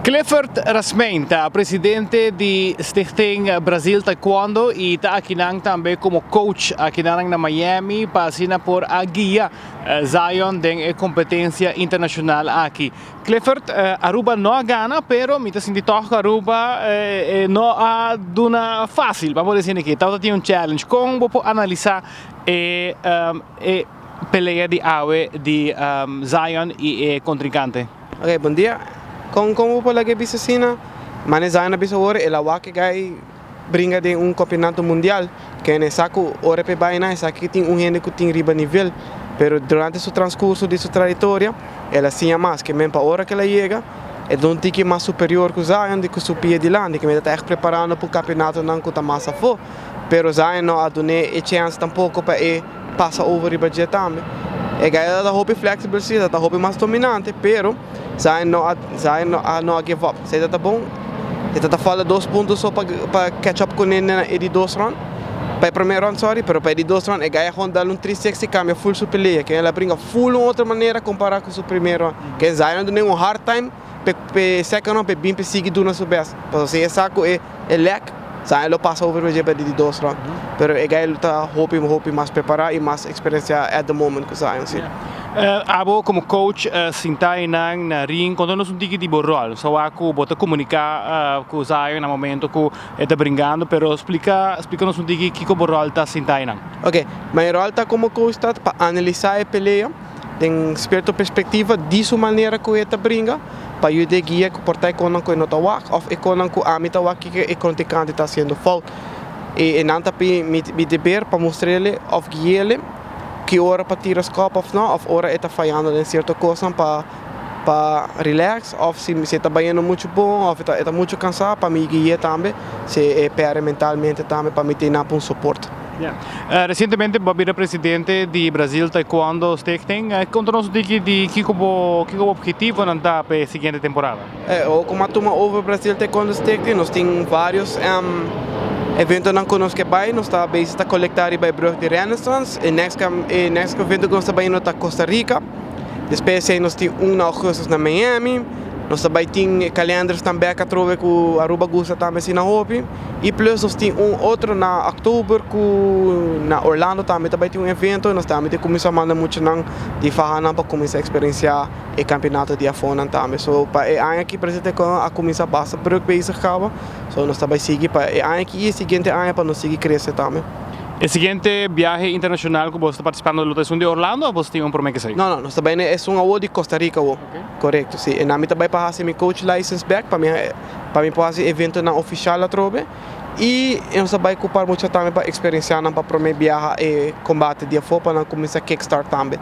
Clifford Rasmijn ta presidente di Stichting Brazil Taekwondo y ta akinan tambe como coach akinan na Miami pa asina por a guia Zion den e competencia internacional aki. Clifford, Aruba no a gana, pero mi ta sinti toch cu Aruba no a duna facil, pa por decir aki. Tabata tin un challenge. Con bo por analisa e pelea di awe di Zion y e contrincante? Ok, bon dia. Con bo por laga bisa asina? Mane Zion a bisa awor, el a wak e guy bringa den un campeonato mundial. Ken sa cu ora pe bay na, esaki tin un hende cu tin riba nivel. Pero durante su transcurso di su trayectoria, el a siña mas. Ke men pa ora cu el a yega, e ta un tiki mas superior cu Zion di cu su pia dilanti. Ke men ta echt preparando pa un campeonatonan cu ta mas afo. Pero Zion no a dun'é e chance tampoco pa e pasa over riba dje tambe. E guy ta hopi flexible si, ta hopi mas dominante, pero Zion no a give up. Esey ta bon. E ta falta 2 punto so pa catch up cu ne na e di dos round. Pa e prome round, sorry, pero pa e di dos round, e guy gewoon dal un 360, cambia full su pelea. Cu el a bringa full un otro manera compara cu su prome round. Cu Zion dun'é un hard time pe second round, pe bin pe sigui duna su best. Paso si e sa cu e lek, Zion lo pasa over pa di dos round. Pero e guy ta hopi hopi mas prepara y mas experiencia at the moment cu Zion, si. Abo como coach sinta nan na ring, conta nos un tiki di bo rol. So cu bo ta comunica cu Zion na momento cu e ta bringando, pero splica nos un tiki kico bo rol ta sinta nan. Ok, mi rol ta como coach ta pa analisa e pelea, den cierto perspectiva, di su manera cu e ta bringa, pa yuda guia cu por ta e cosnan cu no ta wak, of e cosnan cu ami ta wak cu e contrincante ta haciendo fout. Y nan ta mi deber pa mustr'e of gui'e ki ora pa tira skop of no, of ora e ta fayando den cierto cos pa relax, of si ta bayendo mucho bon, of e ta mucho cansa, pa mi guia tambe, si e perde mentalmente tambe, pa mi tin un support. Yeah. Recientemente bo a bira presidente di Brazil Taekwondo Stichting. Conta nos di kico obhetivonan ta pa e siguiente temporada. Como a tuma over Brazil Taekwondo Stichting, nos tin varios eventonan cu nos kier bay, nos ta bezig ta colecta riba brug di Renaissance. E next evento cu nos ta bay ta Costa Rica. Despues nos tin un na augustus na Miami. Nos tambe tin calendars tambe atrobe cu Aruba gusta tambe asina hopi. Y plus nos tin un otro na october cu na Orlando tambe tambe tin un evento. Nos tambe ta cuminsa manda muchanan di fahanan pa cuminsa experiencia e campeonato di afonan tambe. So pa e aña aki presidente a cuminsa basta druk bezig caba. So nos tambe sigui pa e aña aki y e siguiente aña pa nos sigui crece tambe. E siguiente biahe internacional cu bo ta participando ta esun di Orlando of bo tin un prome cu esey? No, nos tambe e un awo di Costa Rica awo. Correcto, si. Y ami tambe pa haci mi coach license back pa mi por haci eventonan oficial atrobe. Y nos tambe ocupa mucho tambe pa experiencia pa prome biaha e combate di afo pa cuminsa kickstart tambe.